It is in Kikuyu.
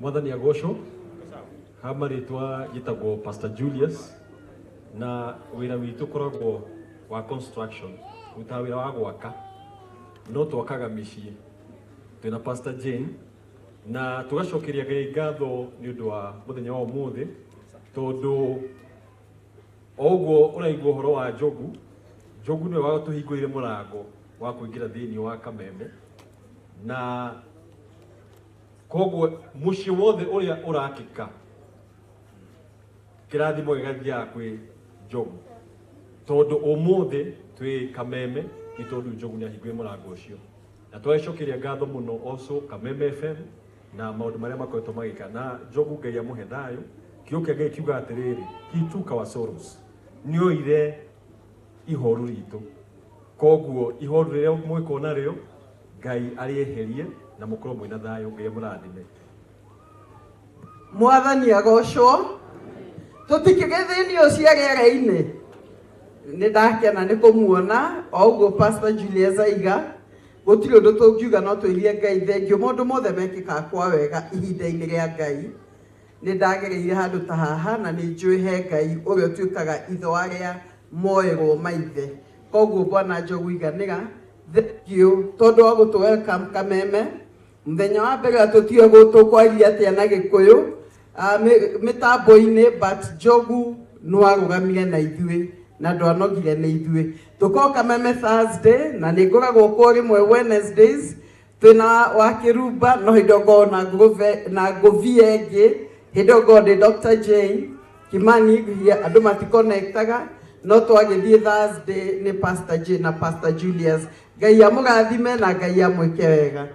Mwathani agocwo. Ha marĩtwa njĩtagwo Pastor Julius na wĩra witũ ũkoragwo wa construction, rutaga wĩra wa gwaka, no twakaga mĩciĩ twĩna Pastor Jane, na tũgacokeria Ngai ngatho nĩ ũndũ wa mũthenya wa ũmũthĩ, tondũ o ũguo ũraigua ũhoro wa Njogu, Njogu nĩwe watũhingũrĩire mũrango wa kũingĩra thĩinĩ wa Kameme, na koguo mũciĩ wothe ũrĩa ũrakĩka kĩrathimo gĩgathiaga kwĩ Njogu, tondũ ũmũthĩ twĩ Kameme nĩ tondũ Njogu nĩ ahingũrire mũrango ũcio, na twagĩcokeria ngatho mũno also Kameme FM na maũndũ marĩa makoretwo magĩka. Na Njogu, Ngai amũhe thayũ. Kiugo kĩa Ngai kiuga atĩrĩrĩ, "He took our sorrows," nĩoire ihoru ritũ. Koguo ihoru rĩrĩa mũgĩkorwo narĩo, Ngai arĩeherie na mũkorwo mwĩna thayũ. Ngai amũrathime. Mwathani agocwo. Tũtikĩgĩthĩnio cia rĩera-inĩ. Nĩ ndakena nĩ kũmuona o ũguo Pastor Julius aiga, gũtirĩ ũndũ tũngiuga no twĩrie Ngai thengiũ. Maũndũ mothe mekĩkaga kwa wega ihinda-inĩ rĩa Ngai. Nĩ ndagereire handũ ta haha na nĩ njũĩ he Ngai ũrĩa ũtuĩkaga ithe wa arĩa moĩrwo maithe. Koguo Bwana Njogu iganĩra, thengiũ tondũ wa gũtũ welcome Kameme. Mũthenya wa mbere tũtiũĩ tũkwaria atĩa na Gĩkũyũ mĩtambo-inĩ, but Njogu nĩwarũgamire na ithuĩ na ndwanogire nĩ ithuĩ. Tũkorwo Kameme Thursday na nĩ ngoragwo kuo rĩmwe Wednesdays twĩna wa Kĩrumba, no hĩndĩ ĩyo ngoragwo na ngũrũbe na ngũbia ĩngĩ, hĩndĩ ĩyo ngoragwo ndĩ Dr. Jane Kimani, andũ matikonektaga, no twagĩthiĩ Thursday nĩ Pastor Jane na Pastor Julius. Ngai amũrathime na Ngai amwĩke wega.